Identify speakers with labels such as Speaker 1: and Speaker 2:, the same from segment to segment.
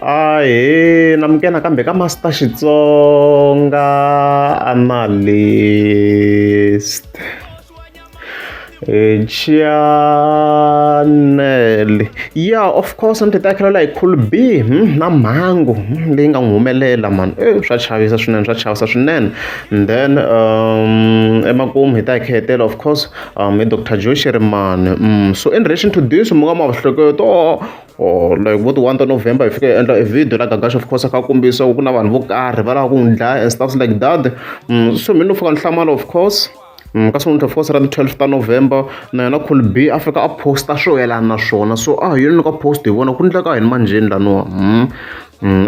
Speaker 1: Ahee namukela nakambe ka Master Xitsonga Analyst channel ya of course ni ti ta hi Cool B na mhangu leyi nga n'wi humelela mani e swa chavisa swinene swa chavisa swinene and then emakumu hi ta hi khetela of course hi Doctor Joe Shirimani so in relation to this mi nga ma hleketa oh like vo ti-1 ta November hi fika hi endla e video la Gagash of course a kha a kombisa ku na vanhu vo karhi va lava ku n'wi dlaya and stuff like that so mina no fika ni hlamala of course ka siku of course ra ti-12 ta November na yena Cool B a fika a posta swo yelana na swona so a hi yini ka post hi vona ku endleka yini manjheni laniwa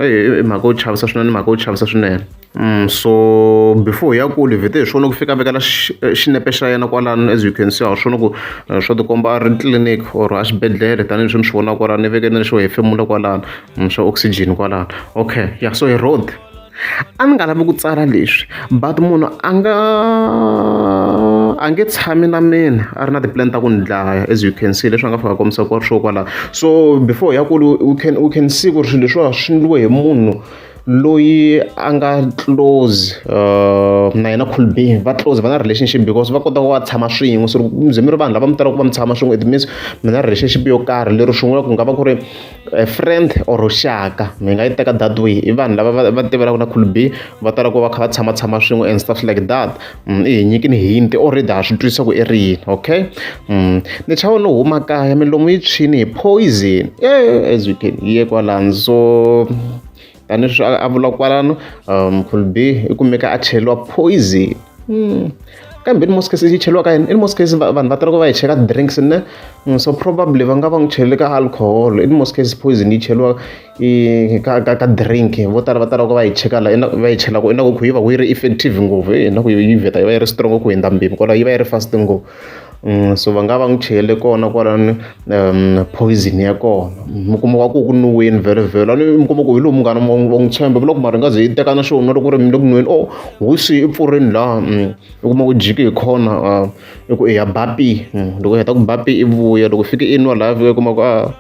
Speaker 1: i mhaka yo chavisa swinene mhaka yo chavisa swinene so before hi ya kule vhete hi swona ku fika vekela xinepe xa yena kwalano as you can see ha swona ku swa tikomba a ri clinic or a xibedhlele tanihileswi mi swi vonaka kwalano i veke na lexo hefemula kwalano xa oxygen kwalano okay yeah so hi road a ni nga lavi ku tsala leswi but munhu a nga a nge tshami na mina a ri na ti-plan ta ku ni dlaya as you can see leswi a nga fika a kombisa ku ri swo kwalano so before hi ya kule we can see ku ri swilo leswiwa swi endliwe hi munhu loyi a nga close na yena Cool B va close va na relationship because va kota ku va tshama swin'we so loko mi ze mi ri vanhu lava mi talaka ku va mi tshama swin'we it means mi na relationship yo karhi lero swin'wana ku nga va ku ri friend or xaka mi nga yi teka that way i vanhu lava va tivelaka na Cool B va tala ku va kha va tshamatshama swin'we and stuff like that i hi nyikini hint already ha swi twisisa ku i ri yini okay ni chava no huma kaya milomu yi tshwini hi poison as you can hear kwalano so tanihileswi a vula kwalano Cool B i kumeka a cheriwa poison kambe in most cases yi cheriwa ka yini in most cases vanhu va tala ku va yi cheka drinks ne so probably va nga va n'wi chele ka alcohol in most cases poison yi cheriwa i ka drink vo tala va tala ku va yi cheka la va yi chela ku ingaku ku yi va yi ri effective ngopfu na ku yi vheta yi va yi ri strong ku hundza mpimo kwalaho yi va yi ri fast ngopfu so va nga va n'wi chele kona kwalano poison ya kona mi kuma wa ku ku nwiweni vhele vhele a ni mi kuma ku hi lowu munghana wa n'wi tshemba loko mara nga ze yi teka na xo nwa loko ku ri mi le ku nweni oh hosi i pfurini laha u kuma ku jiki hi khona i ku i ya bapi loko i heta ku bapi i vuya loko fike i nwa laha fika i kuma ku a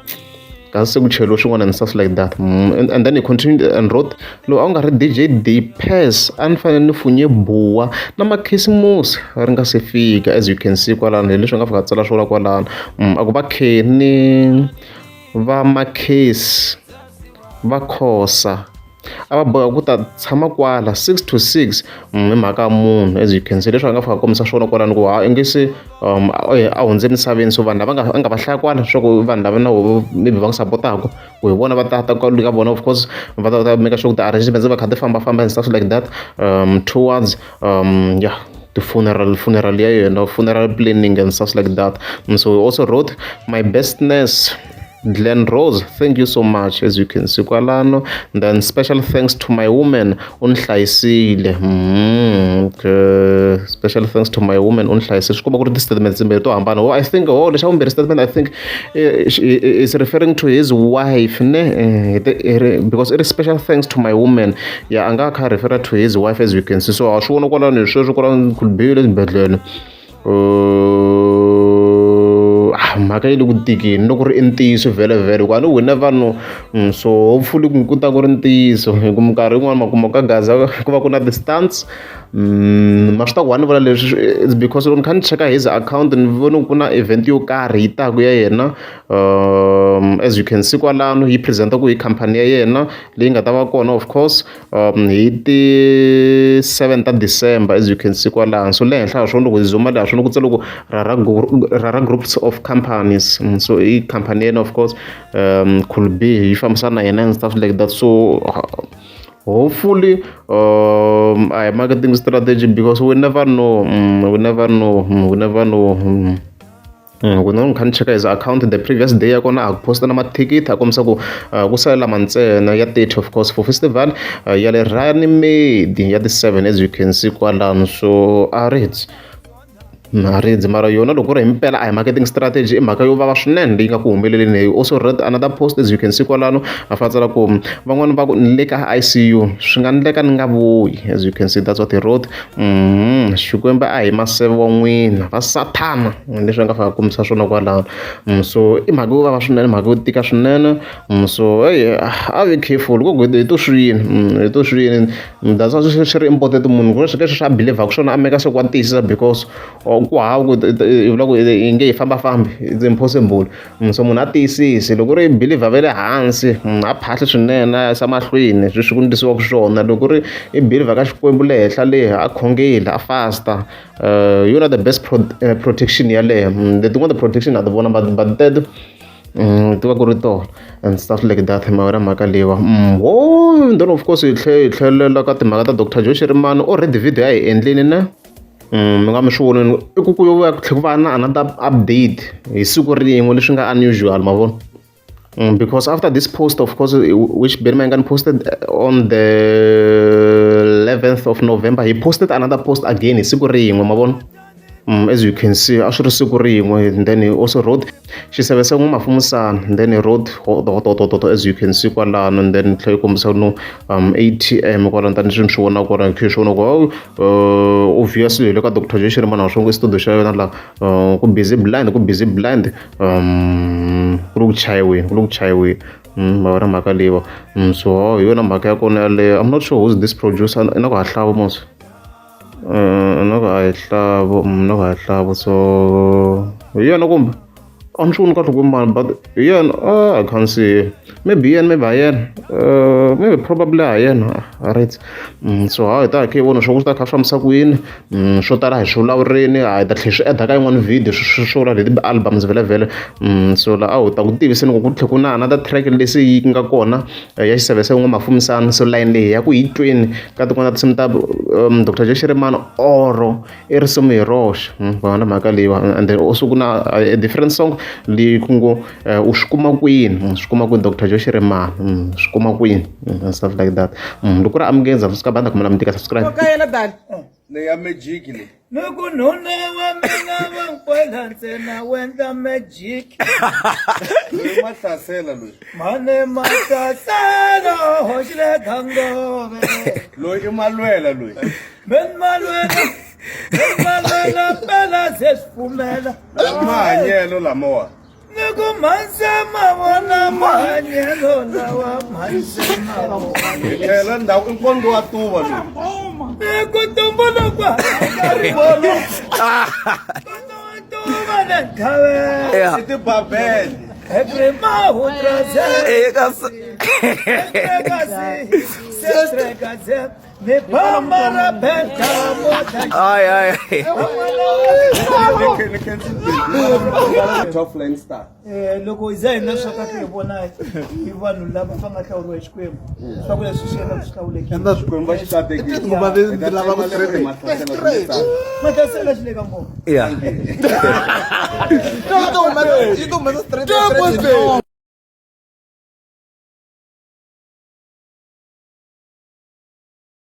Speaker 1: kasi se ku cheriwe swin'wana and stuff like that and then he continued and wrote lowu a ku nga ri DJ Dpass a ni fanele ni funye buwa na makhisimusi ri nga se fika as you can see kwalano hi leswi nga fika tsala swona kwalano a ku va Kenny va Makhesi va Khosa a va boheka ku ta tshama kwala 6 to 6 hi mhaka ya munhu as you can see leswi a nga fika kombisa swona kwalano ku ha i nge se a hundze emisaveni so vanhu lava nga a nga va hlaya kwala leswaku vanhu lava na voho maybe va n'wi sapotaka ku hi vona va ta ta ka vona of course va ta ta make sure ku ti-arrangements va kha ti fambafamba and stuff like that towards yeah the funeral ya yena, funeral planning and stuff like that. So he also wrote, "My bestness Glenn Rose, thank you so much," as you can see kwalano. Then special thanks to my woman unhlayisile. Okay. Special thanks to my woman unhlayisile swi komba ku ri ti-statements timbirhi to hambana. Oh, I think, oh, lexa vumbirhi statement I think is referring to his wife ne, because it is special thanks to my woman. Yeah, a nga kha refer to his wife as you can see. So a swi vona kwalano hi sweswo kwalano Cool B le xibedhlele. Mhaka yi le ku tikeni loko ri i ntiyiso vhele vhele hikuva ni we never know. So hopefully ku ta ku ri ntiyiso hi ku minkarhi yin'wani ma kuma ka Gaza ku va ku na distance. Ma swi ta ku wa ni vula leswi it's because loko ni kha ni cheka his account ni vone ku na event yo karhi yi taku ya yena as you can see kwalano yi present ku hi khampani ya yena leyi nga ta va kona of course hi ti 7 ta December as you can see kwalano. So le henhla ha swona loko hi zooma le ha swona ku tsale ku Rara Rara Groups of Companies. So i khampani ya yena of course Cool B yi fambisana na yena and stuff like that. So hopefully a hi marketing strategy because we never know, we never know, we never know. Ku na ni kha ni cheka his account the previous day ya kona a ku posta na mathikithi a kombisa ku ku sale lama ntsena ya 30 of course for festival ya le Runnymede ya ti 7 as you can see kwalano. So a ri Maridzi mara yona loko ku ri himpela a hi marketing strategy i mhaka yo vava swinene leyi nga ku humeleleni. He also read another post as you can see kwalano a fa tsala ku van'wani va ku ni le ka ICU swi nga ndleka ni nga vuyi as you can see that's what he wrote. Xikwembu a hi maseve wa n'wina va sathana leswi a nga fika kombisa swona kwalano. So i mhaka yo vava swinene mhaka yo tika swinene. So eyi a be careful ku hi to swini hi to swini that's why swi ri important munhu ku ri leswi swi a believaku swona a make sure ku wa tiyisisa because ku hava ku hi vula ku yi nge yi fambafambi it's impossible. So munhu a tiyisisi loko ku ri believer va le hansi a phahli swinene a yisa mahlweni leswi ku endlisiwaka swona loko ku ri i believer ka Xikwembu le henhla le a khongeli a fasta hi yona the best protection yaleyo letin'wana ti-protection ha ti vona but teto ti va ku ri tona and stuff like that hi mhaka mhaka leyiwa ho then of course hi tlhe hi tlhelela ka timhaka ta Doctor Joe Shirimani already video ya hi endlini ne mi nga mi swi vonini i ku ku yo vuya ku tlhe ku va na another update hi siku rin'we leswi nga unusual ma vona. Because after this post, of course, which Benny Mayengani posted on the 11th of November, he posted another post again. Siku rin'we ma vona. As you can see, a swi ri siku rin'we and then he also wrote xisevese n'we mafumusana and then he wrote hotohotohoto as you can see kwalano and then tlhela yi kombisa no ATM kwalano tani swi swi vona kwalano khe swi vona ku obviously hi le ka Dr. Joe Shirimani wa swi studio xa yena la ku busy blind ku busy blind ku le ku chayiweni ku le ku chayiweni ma vona mhaka leyiwa so hi yona mhaka ya kona yaleyo I'm not sure who's this producer na ku ha hlava mos na ku a hi hlavo na ku a hi hlavo so hi yena kumbe a ni swi voni kahle ku mani but hi yena I can't see maybe yena maybe ha yena maybe probably ha yena right so ha hi ta hi kha hi vona swa ku swi ta kha swi fambisa ku yini swo tala hi swi vulavurini a hi ta tlhela swi add ka yin'wana video swo vula hi ti-albums vhele vhele so la a wu ta ku tiviseni ku ku tlhe ku na another track lesi yi nga kona ya xisevese n'we mafumisana so line leyi ya ku yi tweni ka tin'wana ta tinsimu ta Dr Joe Shirimani oro i risimu hi roxe vona mhaka leyiwa and then also ku na a different song leyi ku ngo u swi kuma kwini swi kuma kwini Dr Joe Shirimani swi kuma kwini and stuff like that loko ku ri amukenza swi ka banda kumela mi tika subscribe
Speaker 2: leyi ya magic leyi
Speaker 3: ni ku nuna wa mina va nkwela ntsena wendla magic
Speaker 2: loyi mahlasela loyi
Speaker 3: mane mahlasela hoxile khangove
Speaker 2: loyi i malwela loyi
Speaker 3: men malwela men malwela pela se swi pfumela
Speaker 2: mahanyelo lamawa
Speaker 3: ni ku mhanse ma vona mahanyelo lawa mhanse ma vona
Speaker 2: hi tlhela ndhawu i nkondo wa tuva loyi
Speaker 3: ni ku tumbulukwa rivolo tuva le nthaveni
Speaker 2: i tibabele
Speaker 3: every mahutraze
Speaker 4: Eka Ay, ay, ay.
Speaker 2: Ni khensi top line star
Speaker 3: Loko hi za hi na swa kahle hi vona hi vanhu lava va nga hlawuriwa hi Xikwembu swa ku leswi swi endla swi hlawulekile
Speaker 2: Endla Xikwembu va xi katekile.
Speaker 5: Tinghoma leti lava ku straight.
Speaker 3: Mahlasela xi le ka ngoma.
Speaker 4: Yeah.
Speaker 5: Yi to humesa straight.